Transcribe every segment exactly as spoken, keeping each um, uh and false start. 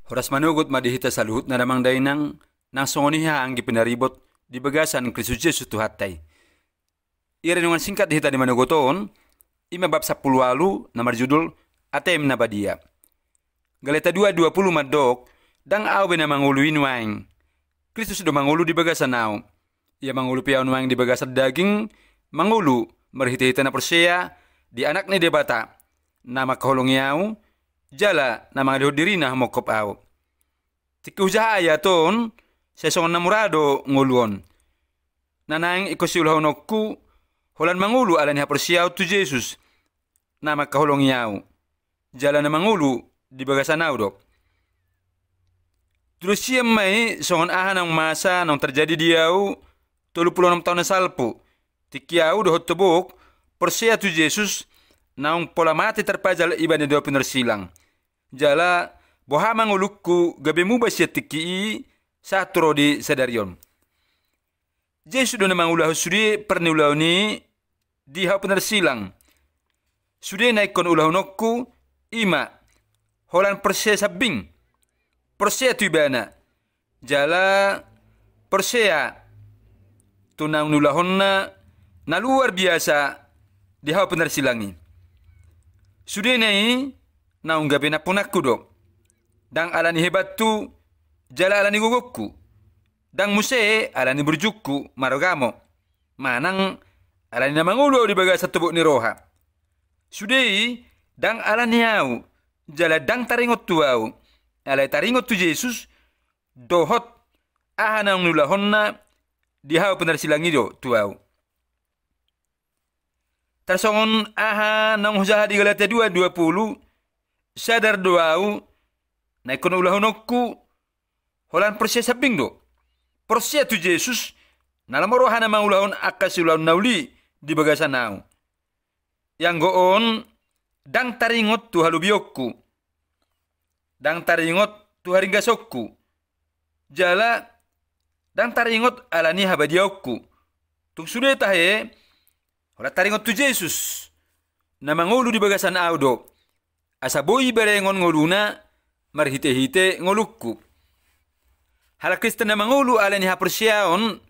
Horas manogot ma di hita saluhutna damang dainang, nang songon i haha anggi pinaribot di bagasan Kristus Jesus Tuhanta i. Ia renungan singkat di hita di manogot on, i ma bab sampulu ualu na marjudul Ateim na Badia. Galata dua dua pulu mandok, ndang ahu be na mangolu i nuaeng. Kristus do mangolu di bagasan ahu. Ia mangolu pe ahu nuaeng di bagasan daging, mangolu marhitehite na porsea di Anak ni Debata, na mangkaholongi ahu, jala na mangalehon dirina manghophop ahu. Tingki hujaha ayat on, sai songon na mura do ngolu on. Na naeng ingkon siulahononku, holan mangolu ala ni haporseaon tu Jesus, na mangkaholongi ahu, jala na mangolu di bagasan ahu do. Tudos sian ma i songon aha naung masa naung tarjadi di ahu tolu pulu onom taon na salpu, tingki ahu dohot tobok porsea tu Jesus, naung pola mate tarpajal ibana di ahu pinarsilang. Jala boha ma ngolungku gabe muba sian tingki i sahat tu ro di sadari on. Jesus do na mangulahon sude parniulaon i di hau pinarsilang. Sude na ingkon ulahononku, i ma holan porsea sambing, porsea tu ibana, jala porsea tu naung niulahonna na luar biasa di hau pinarsilang i. Sudena i naung gabe nampunanku do. Ndang ala ni hebathu, jala ala ni gogongku. Ndang muse ala ni burjungku maragamo, manang ala ni na mangolu ahu di bagasan tobok ni roha. Sude i ndang ala ni ahu, jala ndang taringot tu ahu, alai taringot tu Jesus, dohot aha naung niulahonna di hau pinarsilang i do tu ahu. Tarsongon aha naung hujaha di Galatia dua dua pulu, sadar do ahu, na ingkon ulahononku, holan porsea sambing do. Porsea tu Jesus, na lam rohana mangulahon angka siulaon na uli di bagasan ahu. Ianggo on, ndang taringot tu halobionku, ndang taringot tu haringgasonku, jala ndang taringot ala ni habadiaonku. Tung sude tahe, holan taringot tu Jesus, na mangolu di bagasan ahu do, asa boi berengon ngoluna marhitehite ngolungku. Halak Kristen na mangolu ala ni haporseaon,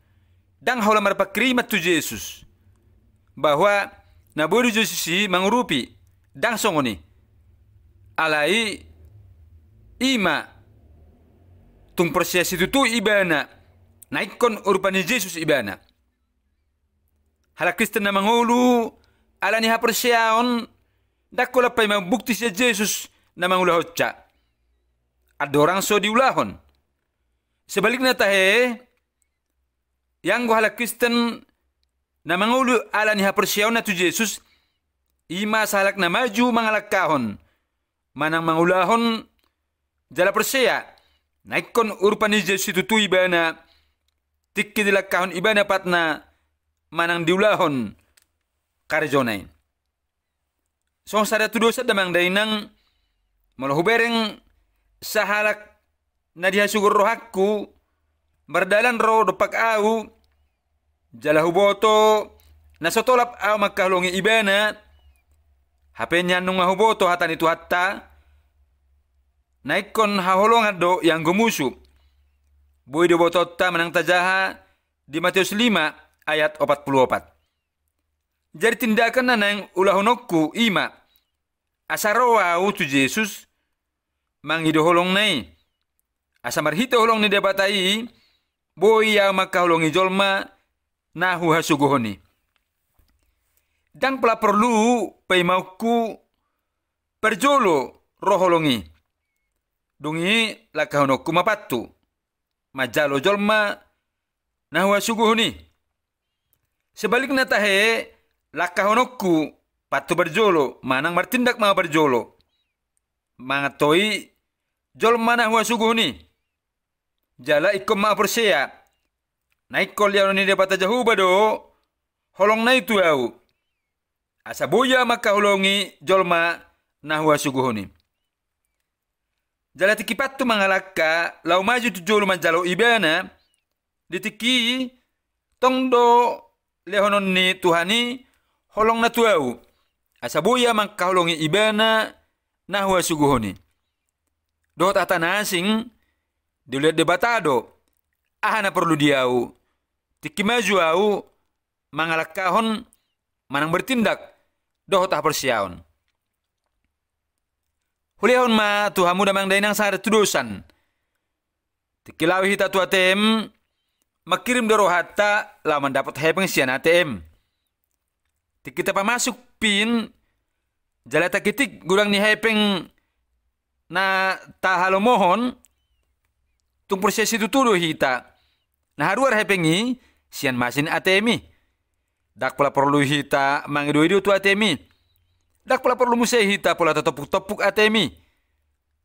ndang holan marpangkiriman tu Jesus, bahwa na boi do Jesus i mangurupi, ndang songon i. Alai i ma tung porsea situtu ibana, na ingkon urupan ni Jesus ibana. Halak Kristen na mangolu ala ni haporseaon, ndang holan paima bukti sian Jesus na mangulahonsa, andorang so diulahon. Sebalikna tahe, ianggo halak Kristen na mangolu ala ni haporseaonna tu Jesus, i ma sahalak na maju mangalangkahon, manang mangulahon, jala porsea, na ingkon urupan ni Jesus situtu ibana, tingki dilangkahon ibana patna, manang diulahon karejona i. Songon sada tudosan damang dainang, molo hubereng sahalak na di hasuhuton rohangku mardalan ro dompak ahu, jala huboto na so tolap ahu mangkaholongi ibana, hape nian nunga huboto hata ni Tuhanta, na ingkon haholongan do ianggo musu. Boi do botoonta manang tajaha di Mateus lima ayat opat pulu opat. Jadi tindakan na naeng ulahononku i ma, asa ro ahu tu Jesus, mangido holongna i, asa marhite holong ni Debata i, boi ahu mangkaholongi jolma na huhasogohon i. Ndang pola porlu paimaonku parjolo ro holong i. Dung i langkahononku ma pathu manjalo jolma na huhasogohon i. Sebalikna tahe, langkahononku pathu parjolo, manang martindak ma parjolo mangantoi jolma na huhasogohon i. Jala ingkon ma porsea, na ingkon lehonon ni Debata Jahowa do holongna i tu ahu, asa boi ahu mangkaholongi jolma na huhasogohon i. Jala tingki pathu mangalangka laho maju tu jolo manjalo ibana, di tingki i tong do lehonon ni Tuhan i holongna tu ahu, asa boi ahu mangkaholongi ibana na huhasogohon i. dohot hata na asing, diuliat Debata do aha na porlu di ahu, tingki maju ahu mangalangkahon manang bertindak dohot haporseaon. Hulehon ma tu hamu damang dainang sangari tudosan. Tingki laho hita tu A T M, mangkirim do rohanta laho mandapot hepeng sian A T M. Tingki tapamasuk pin, jala takitik godang ni hepeng na tahalomohon, tung porsea situtu do hita na haruar hepeng i sian masin A T M i. Ndang pola porlu hita mangido-ido tu A T M i. Ndang pola porlu muse hita pola tatompuk-tompuk A T M i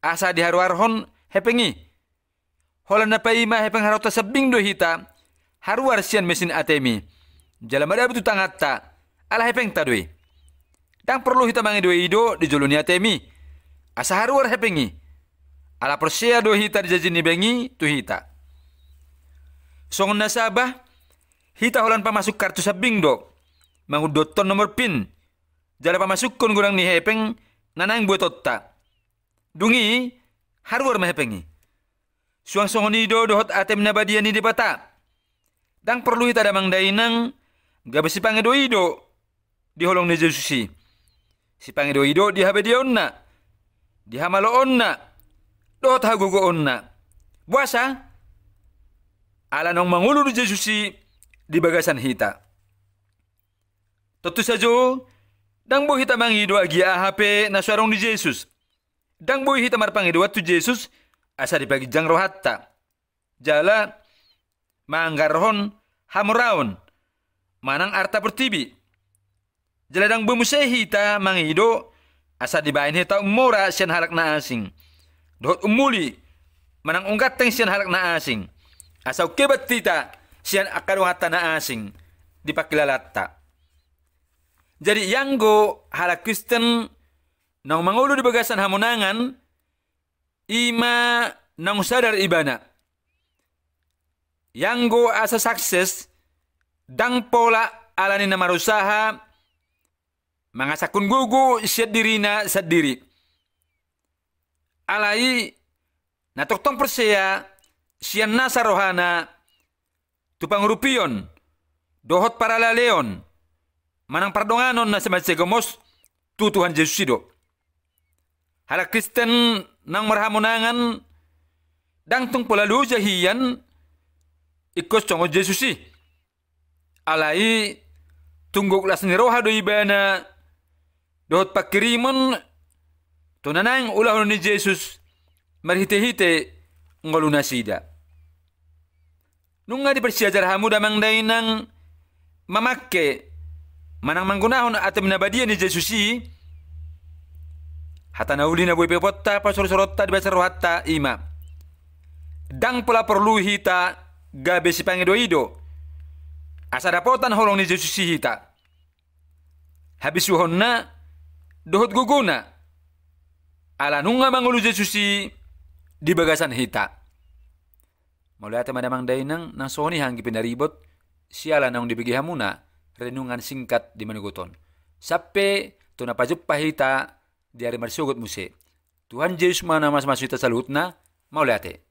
asa diharuarhon hepeng i. Holan na paima hepeng harohanta sambing do hita haruar sian mesin A T M i. Jala madabu tu tanganta, ala hepengta do i. Ndang porlu hita mangido-ido di jolo ni A T M i asa haruar hepeng i. Ala porsea do hita di janji ni bank i tu hita. Songon nasaba, hita holan pamasuk kartu sambing do, mangundothon nomor pin, jala pamasukkon godang ni hepeng na naeng buatonta. Dung i, haruar ma hepeng i. Suang songon i do dohot A T M na badia ni Debata. Ndang porlu hita damang dainang gabe sipangido-ido di holong ni Jesus i. Sipangido-ido di habadiaonna, di hamaloonna, dohot hagogoonna. Boasa? Ala naung mangolu do Jesus i di bagasan hita. Tontu sajo, ndang boi hita mangido agia aha pe na so adong di Jesus. Ndang boi hita marpangidoan tu Jesus asa dipaginjang rohanta, jala manganggarhon hamoraon manang arta portibi. Jala ndang boi muse hita mangido asa dibahen hita ummora sian halak na asing, dohot ummuli manang umganteng sian halak na asing, asa umhebat hita sian angka donganta na asing di pangkilalanta. Jadi, ianggo halak Kristen naung mangolu di bagasan hamonangan, i ma naung sadar ibana. Ianggo asa sukses, ndang pola alani na marusaha mangasakkon gogo sian dirina sandiri. Alai na tongtong porsea sian nasa rohana tu pangurupion dohot paralealeon manang pardonganon na simansai gomos tu Tuhan Jesus i do. Halak Kristen naung marhamonangan ndang tung pola loja hian ingkon songon Jesus i. Alai tung gok las ni roha do ibana dohot pangkirimon tu na naeng ulahon ni Jesus marhitehite ngolu nasida. Nunga diparsiajar hamu damang dainang mamangke manang manggunahon A T M na badia ni Jesus i? Hata na uli na boi pe iboto pasorsoronta di bagasan rohanta i ma: Ndang pola porlu hita gabe sipangidoido asa dapotan holong ni Jesus i hita, habisuhonna dohot gogona, ala nunga mangolu Jesus i di bagasan hita. Mauliate ma damang dainang, nang songon i anggi pinaribot siala naung dibege hamuna renungan singkat di manogot on. Sampe tu na pajumpa hita di ari marsogot muse. Tuhan Jesus ma na masu-masu hita saluhutna. Mauliate.